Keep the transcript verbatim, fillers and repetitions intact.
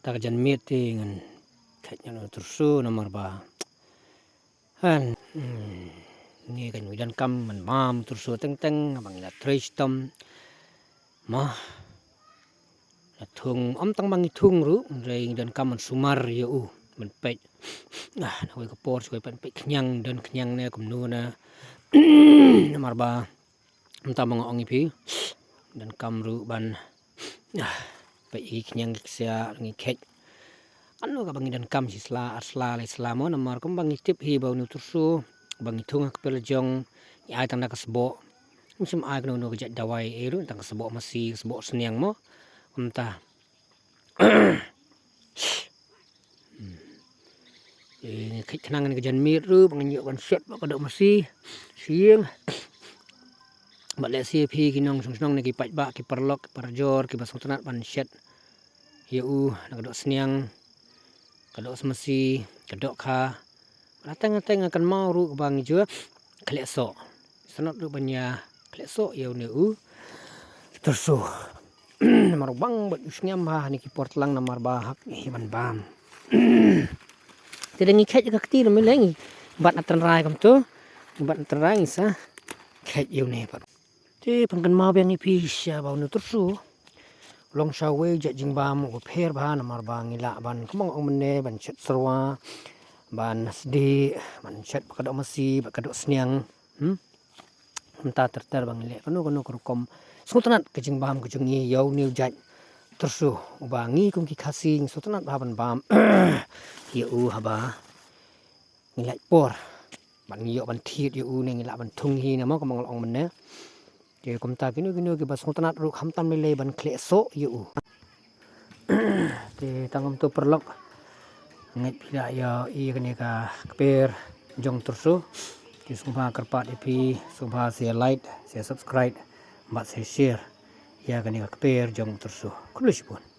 Ta ka janmiet te ngan khet ïa u tyrso namar ba. Han, hmm, ngi kan ïa donkam ban bam u tyrso teng teng, ba ngi la trei shitom. Mo. La thung, ym tang ba ngi thung ruh, hynrei ngi donkam ban sumar ïa u, ban peit. Ah, na kawei ka por, sa kawei pat peit khñiang, don khñiang ne, kumno ne. Namar ba, mynta ba nga ong ïa phi, donkam ruh ban, ah, peit ïa ki khñiang ki ksiah, ngi khet. Kano kaba ngi donkam shi sla, ar sla, lai sla mo, namar kumba ngi tip hi ba une u tyrso, ba ngi thung ha ka kper la jong, ngi ai tang na ka sboh. Ngim shym ai kano kano ka jait dawai ei ruh, tang ka sboh masi, ka sboh sniang mo. Kumta. Hmm. Eh, ngi khet khnang ïa ka janmiet ruh, ba ngin ïoh ban shet, ba ka doh masi, shi ïing. Bad lehse phi ki nongshong shnong ne ki paidbah, ki paralok, ki parajor, kiba sngewtynnat ban shet ïa u, na ka doh sniang, ka doh masi, ka doh kha. Bad teng teng kynmaw ruh ba ngi ju khleh soh. Sngewtynnat ruh ban ïa khleh soh ïa une u tyrso. Namar u bang bad u sngem ha, ne ki por tlang namar ba hap hi ban bam. Te da ngi khet ka kti na me leng, bat na tynrai kumto. Bat na tynrai ngi sa khet ïa une pat. Te phan kynmaw biang ïa phi sha ba une u tyrso. Long sha wei jait jingbam u pher bha namar ba ngi lah ban kumba ong mynne ban shet syrwa, ban sdieh, ban shet ba ka doh masi, ba ka doh sniang. Hmm? Mynta ter ter ba ngi leh kano kano ka rukom. Sngewtynnat ka jingbam ka jong ngi ïa une u jait tyrso. Uba ngi kum ki Khasi ngi sngewtynnat bha ban bam. Ïa u haba ngi lait por. Ban ngi ïoh ban thied ïa u ne ngi lah ban thung hi ne mo kumba nga la ong mynne. Te kumta kino kino kiba sngewtynnat ruh khamtam lei lei ban khleh soh ïa u. Te tang kumto paralok. Ngeit phi la ïohi ïa kane ka kper jong u tyrso. Te sngewbha kyrpad ïa phi, sngewbha sa like, sa subscribe, bad sa share ïa kane ka kper jong u tyrso. Khublei shibun.